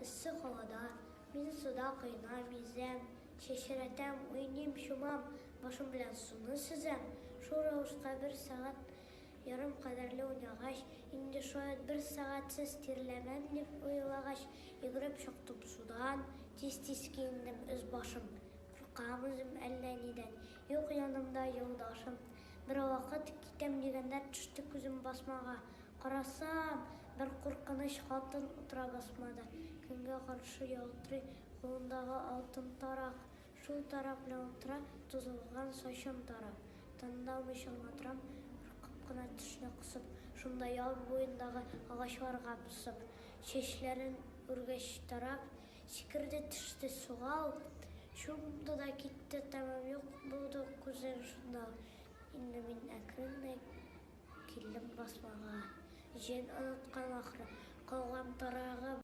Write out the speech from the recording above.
Эссе һавада, мин суда коенам, йөзәм, чәчрәтәм, уйныйм, чумам, башым белән суны сөзәм. Шул рәвешкә бер сәгать ярым кадәрле уйнагач, инде шаять бер сәгатьсез тирләмәм дип уйлагач, йөгереп чыктым судан, тиз-тиз киендем өс-башым. Куркам үзем әллә нидән, юк янымда юлдашым. Бервакыт, китәм дигәндә, төште күзем басмага. Карасам, бер куркыныч хатын утыра басмада. Көнгә каршы ялтырый кулындагы алтын тарак. Шул тарак белән утыра, тузгыган сачын тарап. Тын да алмыйча гына торам, куркып кына тешне кысып, шунда яр буендагы агачларга посып, чәчләрен үргәч тарап, сикерде төште суга ул. Чумды да китте, тәмам юк булды күздән шунда ул. Инде мин әкрен генә килдем басмага. Җен оныткан ахры, калган тарагы.